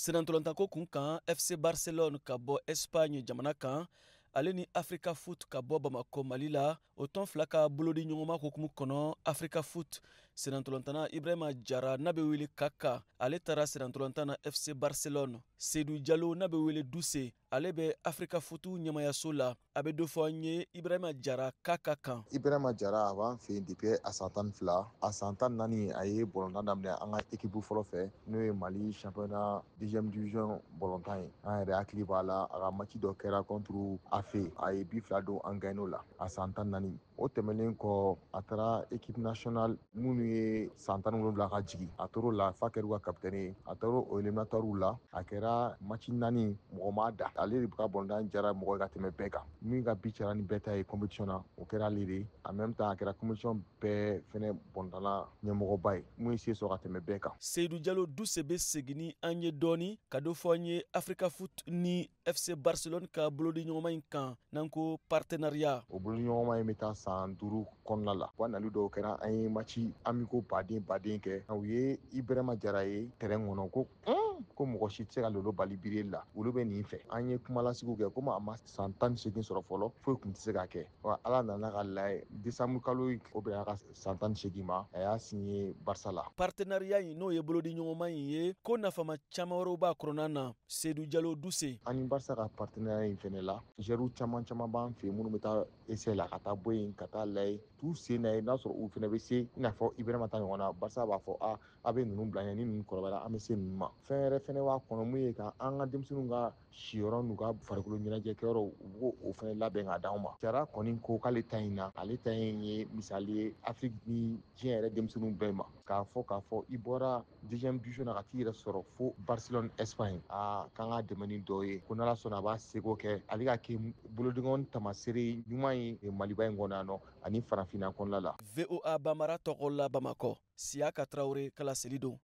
Senatɔlɔntako kun kan, FC Barcelone ka bɔ Espagne jamana kan, ale ni Africa Foot ka bɔ Bamakɔ, Mali la, o tɔn fila ka bolodi ɲɔgɔnma hukumu kɔnɔ, Africa Foot senatɔlɔntana Ibrahima Jara n'a bɛ wele Kaka, ale taara senatɔlɔntan na FC Barcelone. Seydou Jalo n'a bɛ wele Duse, ale bɛ Africa Foot ɲɛmayaso la. A bɛ dɔ fɔ an ye Ibrahima Jara Kaka kan. Ibrahima Jara, a b'an fɛ yen depuis a san 12. A san 14, a ye bɔlɔntan daminɛ an ka équipe fɔlɔ fɛ, n'o ye Mali championnat deuxième division bɔlɔntan ye. An yɛrɛ hakili b'a la, a ka match dɔ kɛra contre AFE, a ye but 2 don, an gagné la, a san 14. O tɛmɛnen kɔ, a taara équipe nationale minnu ye san 17 ka jigin, a tor'o la f'a kɛra u ka capitaine ye. A taara o éliminatoire la, a kɛra match naani, mɔgɔ m'a da. Ale de ka bɔlɔntan jara mɔgɔ ye ka tɛmɛ bɛɛ kan. Min ka but cayara ni bɛɛ ta ye compétition na, o kɛra ale de ye. En même temps, a kɛra compétition bɛɛ fɛnɛ bɔlɔntanna ɲɛmɔgɔba ye, mun ye se sɔrɔ ka tɛmɛ bɛɛ kan. Seydou Jalo Duse bɛ segin ni an ye dɔɔni ka dɔ fɔ an ye Africa Foot ni FC Barcelone ka bolodi ɲɔgɔnma in kan, n'an ko partenariat. O bolodi ɲɔgɔnma in bɛ taa san 5 kɔnɔna la wa. Nali dɔw kɛra, an ye match amicaux baden baden kɛ. U ye Ibrahima Jara ye terrain kɔnɔ ko mɔgɔ si tɛ se ka lolo bali biri la, olu bɛ nin fɛ. An ye kumalasigiw kɛ, komi a ma san 18 sɔrɔ fɔlɔ, foyi tun tɛ se ka kɛ wa. Ala nana ka layɛ, décembre kalo, o bɛnna ka san 18 ma, a y'a signé Barça la. Partenariat in, n'o ye bolodi ɲɔgɔnma in ye, ko nafama caman wɛrɛw b'a kɔnɔna na, Seydou Jalo Duse. An ni Barça ka partenariat in fɛnɛ la, joueurs caman caman b'an fɛ yen minnu bɛ taa essai la ka taa bɔ yen ka taa layɛ t'u sen na ye, n'a sɔrɔ u fɛnɛ bɛ se i n'a fɔ Ibrahima ta ɲɔgɔn na. Barça b'a fɔ a a bɛ ninnu bila ɲɛ, ni ninnu kɔrɔbayara, an bɛ se ninnu ma. Fɛn wɛrɛ fɛnɛ b'a kɔnɔ, mun ye ka an ka denmisɛnninw ka siyɔrɔ n'u ka farikolo ɲɛnajɛ kɛyɔrɔw, u b'o o fɛnɛ labɛn ka d'anw ma. Jara kɔni ko k'ale ta in na, ale ta in ye misali ye Afiriki ni diɲɛ yɛrɛ denmisɛnninw bɛɛ ma, k'a fɔ i bɔra deuxième division na ka t'i yɛrɛ sɔrɔ fo Barcelone, Espagne. Aa, k'an ka dɛmɛ ni dɔ ye ko n'Ala sɔnna, a b'a seko kɛ ale ka kɛ bolodiɲɔgɔn tamasere ɲuman ye Maliba in kɔnɔ yan nɔ ani farafinna kɔnɔna la. VOA Bambara tɔgɔ la, Bamakɔ, Siyaka Tarawele ka laseli don.